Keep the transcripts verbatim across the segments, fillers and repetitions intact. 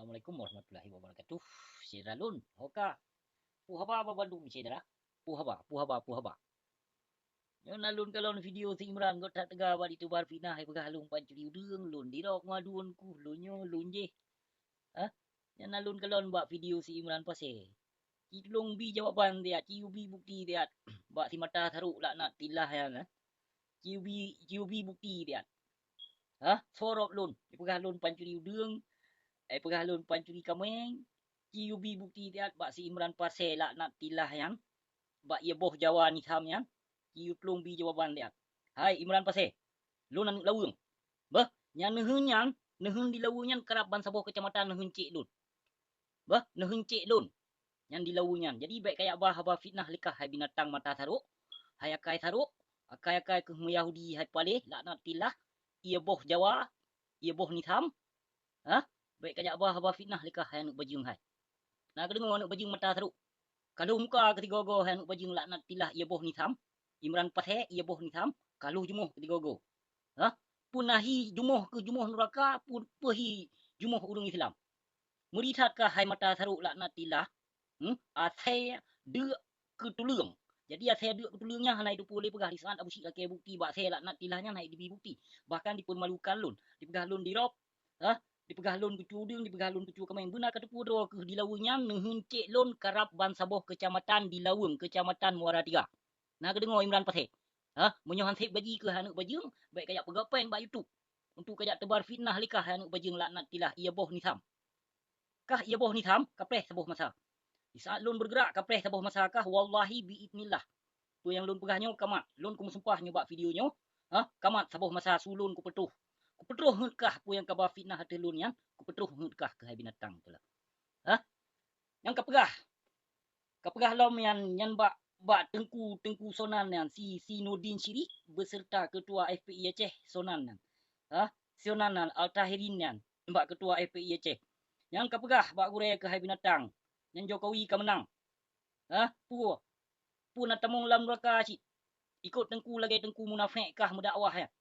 Assalamualaikum warahmatullahi wabarakatuh. Syedara lôn, ho ka. Peue haba bandum syedara? Peue haba, peue haba, peue haba? Nyoe na lôn kalon video si Imran gét that teuga bak ditebar fitnah, hai peugah lôn pancuri udeueng, lôn dirok ngon aduen kuh, lôn nyoe, lôn jéh. Hah? Nyan na lôn kalon bak video si Imran Pasè. Ci tulông bi jawaban siat, ci ubi bukti siat bak si mata sarok laknatillah nyan, eh. Ci ubi, ci ubi bukti siat. Hah? Sorop lôn, ipeugah lôn pancuri udeueng, ipeugah lôn pancuri kaméng, ci ubi bukti siat bak si Imran Pasè laknatillah nyan, bak ie boh Jawa Nizam nyan, ci tulông bi jawaban siat. Hai Imran Pasè, lôn aneuk Laweueng. Beuh, nyang neuheun nyan, neuheun di Laweueng nyan karab bansaboh keucamatan neuheun cék lôn. Beuh, neuheun cék lôn nyang di Laweueng nyan. Jadi, bék kajak ba haba fitnah lé kah, hai binatang mata sarok, hai akai sarok, akai-akai keuh meuyahudi, hai paléh, laknatillah, ie boh Jawa, ie boh Nizam. Hah? Bék kajak ba haba fitnah lé kah, hai aneuk bajeueng hai. Na kadeungoe aneuk bajeueng mata sarok? Ka lheuh muka keu sigoe-goe, hai aneuk bajeueng laknatillah, ie boh Nizam, Imran Pasè, ie boh Nizam, ka lheuh jimoh keu sigoe-goe. Hah? Peue na hi jimoh keuh jimoh nuraka, peue, peue hi jimoh ureueng Islam. Meuri that kah hai mata sarok laknatillah, hmm? Asèe deuk keu tuleueng. Jadi asèe deuk keu tuleueng nyan hana jiteupeue lé peugah, di saat Abu Syik lakèe bukti bak asèe laknatillah nyan hana jibi bukti. Bahkan dipeurmalukan lôn, dipeugah lôn dirop, hah? Dipeugah lôn keucudeueng, dipeugah lôn keucue kaméng. Beuna kateupeue droe keuh di Laweueng nyan neuheun cék lôn karab bansaboh keucamatan di Laweueng, Keucamatan Muara Tiga. Na kadeungoe Imran Pasè? Hah? Meunyoe han sép gaji keuh hai aneuk bajeueng, bék kajak peugah péng bak YouTube. Untuk kajak teubar fitnah lé kah hai aneuk bajeueng laknatillah, ie boh Nizam. Kah ie boh Nizam, kapreh saboh masa. Di saat lôn beugeurak kapreh saboh masa kah, wallahi biidznillah. Peue nyang lôn peugah nyoe kamat, lôn kumeusumpah nyoe bak video nyoe, hah, kamat saboh masa su lôn kupeutroh. Kupeutroh heuet kah peue nyang kaba fitnah ateueh lôn nyan, kupeutroh heuet kah keuhai binatang teuh lah. Hah? Nyang kapeugah, kapeugah lom nyan, nyan bak, bak Teungku, Teungku Sonan nyan, si, si Nurdin Syirik beserta Ketua F P I Aceh Sonan nyan. Hah? Sonan nyan, Al-Tahirin nyan, bak Ketua F P I Aceh. Nyang kapeugah bak gurèe keuhai binatang, nyan Jokowi ka meunang. Hah? Peue? Peue na tamong lam nuraka cit? Ikot teungku lagèe teungku munafék kah meudakwah nyan.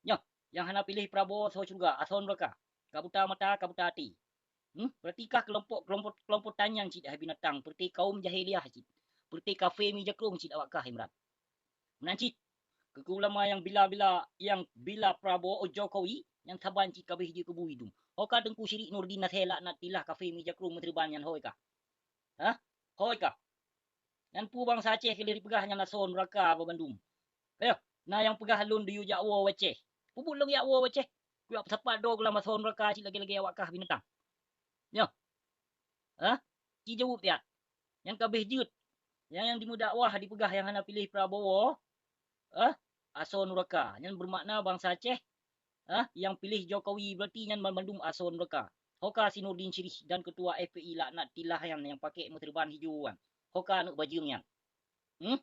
Nyoh, nyang hana piléh Prabowo asoe syeuruga, asoe nuraka. Ka buta mata, ka buta até. Hmm? Beurati kah keulompok, keulompok, keulompok tanyan cit hai binatang, peureuté kaum jahiliah cit. Peureuté kafé mi jakrong cit awak kah Imran. Meunan cit, keu ulama nyang bila-bila, nyang bila Prabowo, oh, Jokowi, nyang saban cit ka abéh jeuet keu bui dum. Ho ka Teungku Syirik Nurdin Nasèh laknatillah kafé mi jakrong meuseureuban nyan, hôi kah? Hah? Hôi kah? Nyan peue bansa Aceh keu lheueh jipeugah nyan asoe nuraka banmandum. Ayo, na nyang peugah lôn diyue jak woe u Aceh. Peubuet lôn jak woe u Aceh. Kujak peusapat droe lam asoe nuraka cit lagèe-lagèe awak kah binatang. Nyoh. Hah? Ci jaweueb siat. Nyang ka abéh jeuet. Nyang, nyang dimeudakwah dipeugah nyang hana piléh Prabowo, eh, asoe nuraka. Nyan beumakna bansa Aceh, eh, nyang piléh Jokowi, beurati nyan banmandum asoe nuraka. Ho ka si Nurdin Syirik dan Ketua F P I laknatillah nyan nyang pakè meuseureuban ijo nyan. Ho ka aneuk bajeueng nyan. Hmm?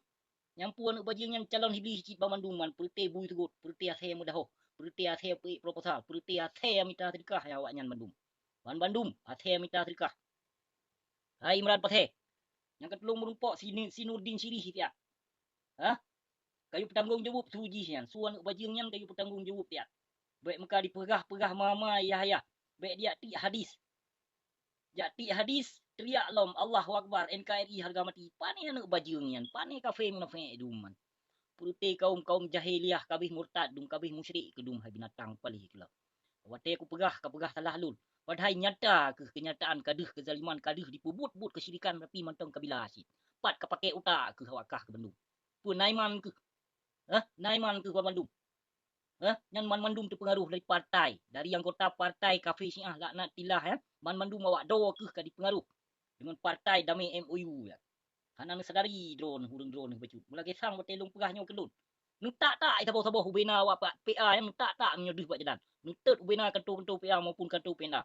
Nyang peue aneuk bajeueng nyan calon iblih cit banmandum nyan, peureuté bui seugot, peureuté asèe meudahoh, peureuté asèe peuék proposal, peureuté asèe mita seudeukah nyang awak nyan bandum. Banmandum asèe mita seudeukah. Hai Imran Pasè, nyang ka tulông meurumpok si, si Nurdin Syirik siat. Hah? Kayue peutanggong jaweueb su jih nyan, su aneuk bajeueng nyan kayue peutanggong jaweueb siat. Bèk meuka dipeugah-peugah ma-ma yah-yah. Bèk dijak tiek hadis. Jak tiek hadis, teriak lom, "Allahu Akbar, N K R I harga mati." Pané aneuk bajeueng nyan, pané kafé munafék dum nyan. Peureuté kaum-kaum jahiliah ka abéh murtad dum, ka abéh musyrik keu dum hai binatang paléh keu lôn. Watèe kupeugah, kapeugah salah lôn. Padahai nyata keuh keunyataan ka deuh keuzaliman, ka deuh dipeubuet-buet keusyirikan, tapi mantong kabila cit. Pat kapakè utak keuh awak kah keu bandum. Peue na iman keuh? Hah? Na iman keuh banmandum? Hah? Nyan banmandum teupeungaroh dari partai, dari anggota partai kafé Syiah laknatillah, eh. Banmandum awak droe keuh ka dipeungaroh deungon partai damé M O U nyan. Hana neusadari droeneuh, ureueng droeneuh bacut. Meulagèe sang watèe lôn peugah nyoe keu lôn. Neutak-tak saboh-saboh ubena awak P A nyan, neutak-tak meunyoe deuh bak jalan. Neutot ubena kanto-kanto P A maupun kanto Pemda.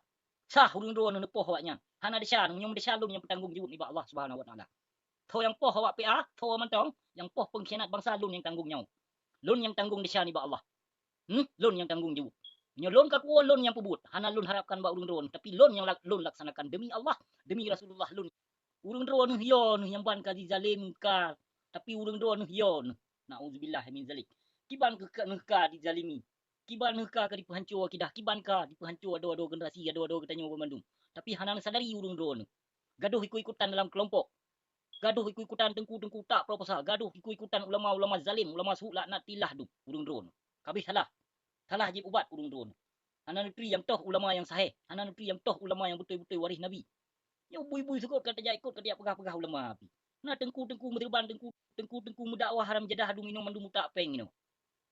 Sah ureueng droeneuh neupoh awak nyan. Hana desya, meunyoe meudesya lôn nyang peutanggong jaweueb nibak Allah Subhanahu wa Taala. Soe nyang poh awak P A, soe mantong, nyang poh peungkhianat bansa lôn nyang tanggong nyoe. Lôn nyang tanggong desya nibak Allah. Hmm? Lôn nyang tanggong jaweueb. Nyoe lôn ka kuwoe lôn nyang peubuet, hana lôn harapkan bak ureueng droeneuh, tapi lôn nyang lak-, lôn laksanakan demi Allah, demi Rasulullah lôn. Ureueng droeneuh yo neuh nyang ban ka jizalém ka, tapi ureueng droeneuh yo neuh. Nauzubillah min zalik. Kiban keuh ka neuh ka jizalimi. Kiban neuh ka, ka jipeuhanco akidah, kiban ka jipeuhanco adoe-adoe generasi, adoe-adoe geutanyoe banmandum. Tapi hana neusadari ureuëng droeneuh. Gadôh ikut-ikutan dalam keulompok. Gadôh ikut-ikutan teungku-teungku utak proposal, gadôh ikut-ikutan ulama-ulama zalim, ulama su' laknatillah dum ureuëng droeneuh. Ka abéh salah. Salah jieb ubat ureuëng droeneuh. Hana neuturi nyang toh ulama nyang sahih, hana neuturi nyang toh ulama nyang beutôi-beutôi waréh Nabi. Nyoe bui-bui seukôt ka tajak ikot, ka tajak peugah-peugah ulama pih. Na teungku-teungku meuteurban, teungku, teungku-teungku meudakwah haram jadah dum inoe mandum utak péng inoe.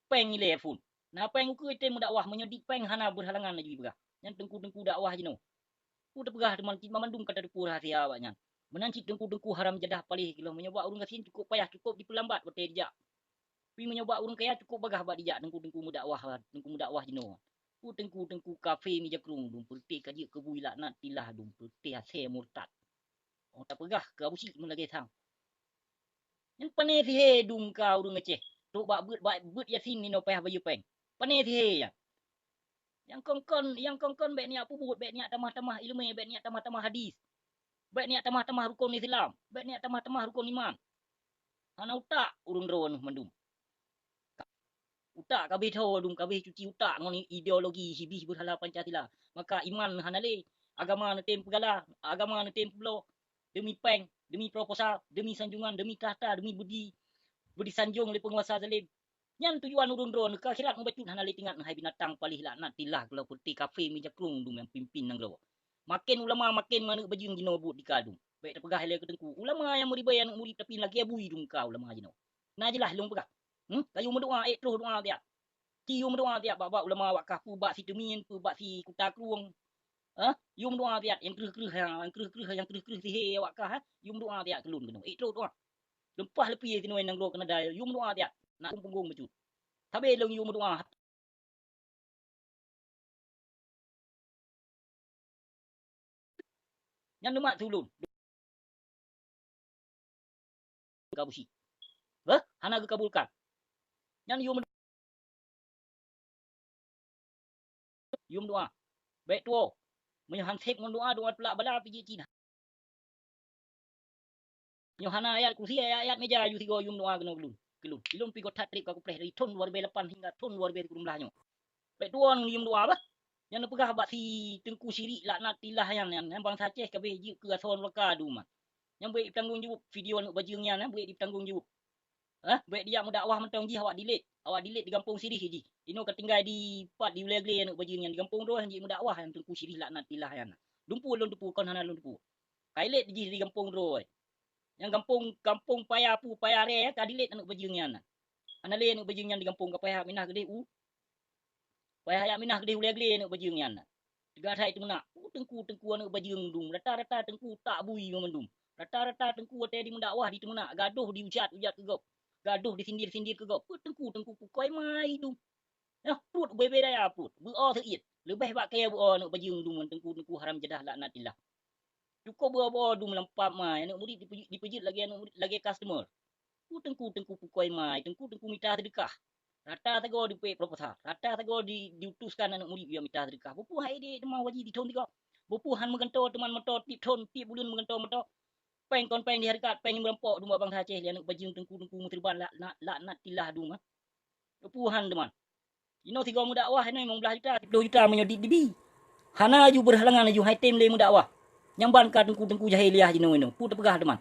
Péng ilée phon. Na péng ukeue tém meudakwah, meunyoe dit péng hana beurhalangan laju jipeugah. Nyan teungku-teungku dakwah jinoe. Peue tapeugah teuma cit, banmandum ka tateupeue rahsia awaknyan. Meunan cit teungku-teungku haram jadah paléh keulôn, meunyoe bak ureuëng gasien cukôp payah, cukôp jipeulambat watée jijak. Tapi meunyoe bak ureuëng kaya cukôp bagaih bak dijak teungku-teungku meudakwah, teungku meudakwah jinoe. Peue teungku-teungku kafé meujakrong dum, peureute ka jeuet keu bui laknatillah dum, peureute hasé murtad. Oh, tapeugah keu Abu Syik meulagée sang. Nyan pané sihé dum ka ureuëng Aceh. Trok bak beuet, bak beuet Yasin inoe payah bayeue péng. Pané sihé nyan. Nyang kon-kon, nyang kon-kon bék neujak peubuet, bék neujak tamah-tamah iéleumé, bék neujak tamah-tamah hadis. Bék neujak tamah-tamah rukon Islam, bék neujak tamah-tamah rukon iman. Hana utak ureuëng droeneuh mandum. Utak ka abéh tho dum, ka abéh cuci utak ngon ideologi hibih beurhala Pancasila. Maka iman hana lé, agama neutem peugala, agama neutem peubloe, demi péng, demi proposal, demi sanjongan, demi takhta, demi beudi, beudi sanjong lé peunguasa zalim. Nyan tujuan ureuëng droeneuh, keu akhirat meubacut hana lé teuingat hai binatang paléh laknatillah, keulôn peureute kafé meujakrong dum nyang pimpin nanggroe. Maken ulama maken aneuëk bajeueng jinoe buet di ka dum. Bék tapeugah ilée keu teungku, ulama nyang meuribée aneuëk murit tapi lagée bui dum ka ulama jinoe. Na jeulaih lôn peugah. Hmm? Kayue meudoá, ék troh doá siat. Ci yue meudoá siat bak-bak ulama awak kah, peue bak si Teumin, peue bak si Kuta Krueng. Hah? Yue meudoá siat nyang kreueh-kreueh, nyang kreueh-kreueh, nyang kreueh-kreueh sihé awak kah, ha? Yue meudoá siat keu lôn keunoe. Ék troh doá. Leupah leupie sinoe nanggroe Kanada, yue meudoá siat. Nak punggong bacut. Sabe lôn yue meudoá. Nyan neumat si ulôn. Ka Abu Syik. Beuh, hana geukabulkan. Nyan yue meudoá. Yue meudoá. Bék tuwoe. Meunyoe han sép ngon doá, doá tulak bala pih jeuet cit. Nyoe hana ayat kursi, ayat-ayat meja, yue sigoe yue meudoá keunoe keu lôn. Keu lôn. Ilôn pih göt that treb ka kupreh dari thon dua ribèe lapan hingga thon dua ribèe sikureueng blaih nyoe. Bék tuwoe yue meudoá bah. Nyan neupeugah bak si Teungku Syirik laknatillah nyan, nyan, nyan bansa Aceh ka abéh jeuet keu asoe nuraka dum nyan. Nyan beuet jitanggong jaweueb video aneuëk bajeueng nyan, nyan beuet jitanggong jaweueb. Hah? Bék dijak meudakwah mantong jih awak delete. Awak delete di gampông sirih jih. Inoe ka tinggai di pat di Ulèe Glé aneuëk bajeueng nyan di gampông droe nyan jeuet meudakwah nyan Teungku Syirik laknatillah nyan. Dumpeue lôn teupeue kon hana lôn teupeue. Ka delete jih di gampông droe. Nyang gampông, gampông Paya Pu, Paya Ré ka delete aneuëk bajeueng nyan. Hana lé aneuëk bajeueng nyan di gampông ka payah minah keudeh u Payah jak minah keudeh Ulèe Glé aneuëk bajeueng nyan. Teuga that teumeunak. Peue teungku-teungku aneuëk bajeueng dum. Rata-rata teungku utak bui mandum. Rata-rata teungku watèe jimeudakwah jiteumeunak. Gadôh jiujat-ujat keu gob. Gadôh jisindir-sindir keu gob. Peue teungku-teungku pukoi mai dum. Nyoh pruet bèe-bèe daya pruet. Beu-o seuiet. Leubeh bak kèe beu-o aneuëk bajeueng dum ngon teungku-teungku haram jadah laknatillah. Cukôp beu-o beu-o dum lam pap mai, aneuëk murit dipeujeuet, dipeujeuet lagèe aneuëk murit, lagèe customer. Peue teungku-teungku pukoi mai, teungku-teungku mita seudeukah. Rata sagoe jipeuék proposal, rata sagoe di, diutuskan aneuëk murit jijak mita seudeukah. Peue-peue han ék teuma wajéb di thon sigoe. Peue-peue han meugantoe teuma moto tiep thon, tiep buleuen meugantoe moto. Péng kon péng di hareukat, péng meureumpok dum bak bansa Aceh lé aneuëk bajeueng teungku-teungku meuseureuban lak-, lak-, laknatillah dum, ha. Peue han teuma. Inoe sigoe meudakwah inoe limong blaih juta, siploh juta meunyoe dit dibi. Hana laju beurhalangan laju hai tem lé meudakwah. Nyang ban ka teungku-teungku jahiliah jinoe inoe. Peue teupeugah teuma.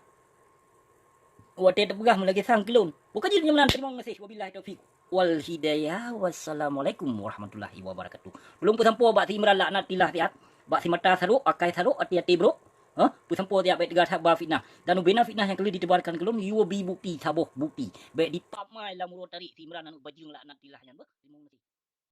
Watèe teupeugah meulagèe sang keu lôn. Buka jeuet nyoe meunan, teurimong gaséh. Wabillahi taufiq wal hidayah. Wassalamualaikum warahmatullahi wabarakatuh. Ulôn peusampoe bak si Imran laknatillah siat. Bak si mata sarok, akai sarok, até-até brok. Hah? Peusampoe siat bèk teuga that ba fitnah. Dan ubena fitnah nyang ka lheueh ditebarkan keu lôn, yue bi bukti, saboh bukti. Bèk dipap mai lam uroe tarék si Imran aneuëk bajeueng laknatillah nyan beuh. Teurimong gaséh.